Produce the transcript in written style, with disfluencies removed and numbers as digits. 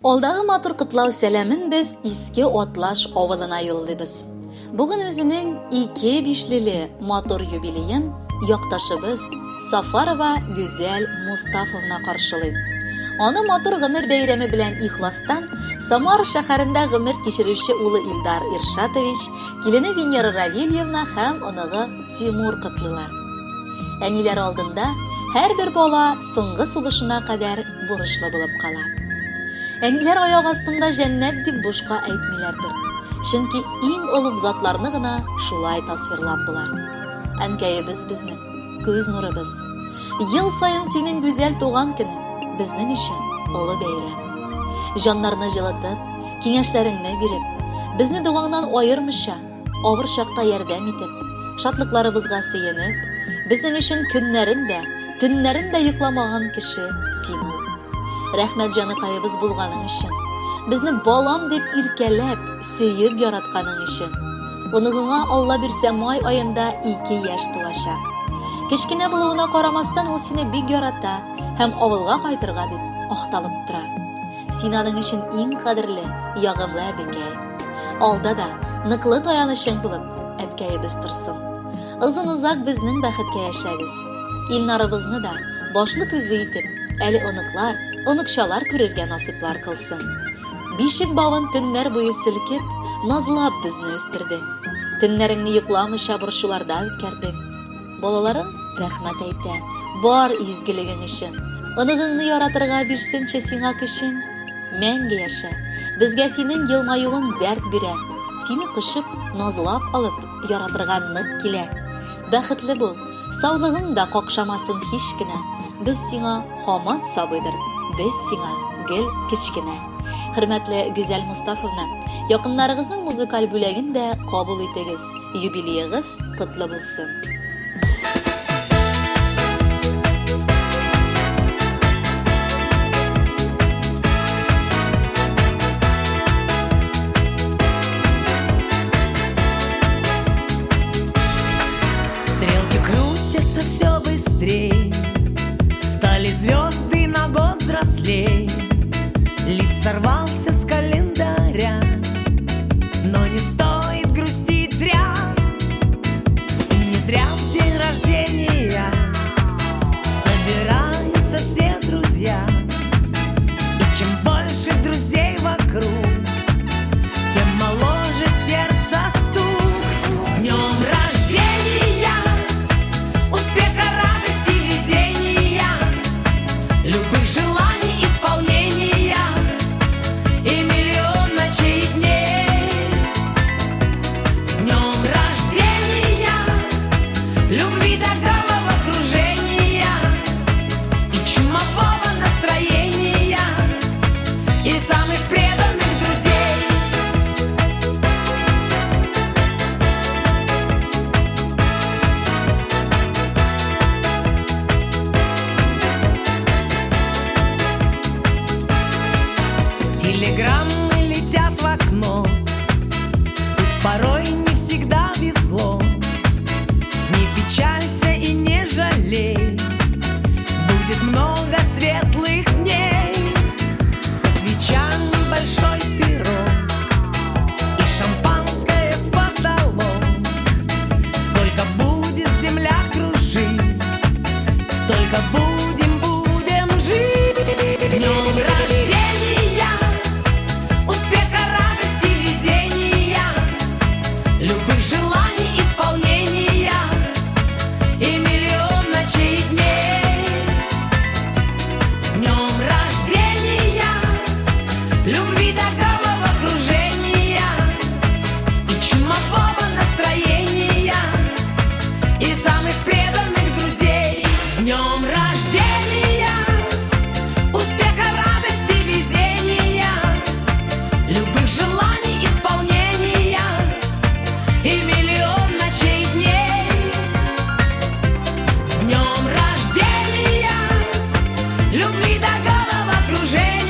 Алдагы матур котлау сәламен без Иске Атлаш авылына юллыйбыз. Бүген үзенең ике бишлеле матур юбилеен якташыбыз Сафарова Гүзәл Мустафовна каршылый. Аны матур гомер бәйрәме белән ихластан Самара шәһәрендә гомер кичерүче улы Илдар Иршатович, килене Венера Равильевна һәм оныгы Тимур котлыйлар. Әниләр алдында һәрбер бала соңгы сулышына кадәр бурычлы булып кала. Әниләр аяк астында җәннәт дип бушка әйтмиләрдер. Чөнки иң олуг затларны гына шулай тасвирлап була. Әнкәебез безнең, күз нурыбыз. Ел саен синең гүзәл туган көнең безнең өчен олы бәйрәм. Җаннарны җылытып, киңәшләреңне биреп, безне догаңнан аермыйча, Авыр чакта ярдәм итеп, шатлыкларыбызга сөенеп, безнең өчен көннәрен дә, төннәрен дә йокламаган кеше син ул. Рәхмәт җаныкаебыз булганың өчен, безне балам дип иркәләп, сөеп яратканың өчен. Оныгыңа Алла бирсә май аенда 2 яшь тулачак. Кечкенә булуына карамастан ул сине бик ярата һәм авылга кайтырга дип ахталып тора. Син аның өчен иң кадерле, ягымлы әбекәй. Алда да ныклы таянычың булып, әткәебез торсын. Озын-озак безнең бәхеткә яшәгез. Илнарыбызны да башлы-күзле итеп, әле оныклар, оныкчалар күрергә насыйплар кылсын. Бишек бавын төннәр буе селкеп, назлап безне үстердең. Төннәреңне йокламыйча борчуларда үткәрдең. Балаларың рәхмәт әйтә, бар изгелегең өчен. Оныгыңны яратырга бирсенче сиңа көчен. Мәңге яшә! Безгә синең елмаюың дәрт бирә. Сине кочып, назлап алып, яратырга нык килә. Бәхетле бул, саулыгың да какшамасын һич кенә. Без сиңа һаман сабыйдыр, без сиңа гел кечкенә. Хөрмәтле Гүзәл Мостафовна, якыннарыгызның музыкаль бүләген дә кабул итегез. Юбилеегыз котлы булсын! Стрелки крутятся все быстрей, Стали звезды на год взрослей. Лист сорвался с календаря, но не стоит грустить зря. И не зря в день рождения собираются все друзья. И чем больше друзей вокруг, тем моложе сердце стук. С днем рождения, успеха, радости, везения, любых желаний исполнения и миллион ночей и дней. С днем рождения, любви до головокружения и чумового настроения и самых преданных друзей. Телеграммы летят в окно, пусть порой не всегда везло. Не печалься и не жалей, будет много светлых дней. Со свечами большой пирог и шампанское в потолок. Сколько будет земля кружить, столько будем, будем жить. С днем рождения, успеха, радости, везения, любых желаний исполнения и миллион ночей и дней. С днем рождения, любви до головокружения и чумового настроения и самых преданных друзей. С днем рождения, успеха, радости, везения, любых желаний исполнения и миллион ночей и дней. С днем рождения, любви до головокружения.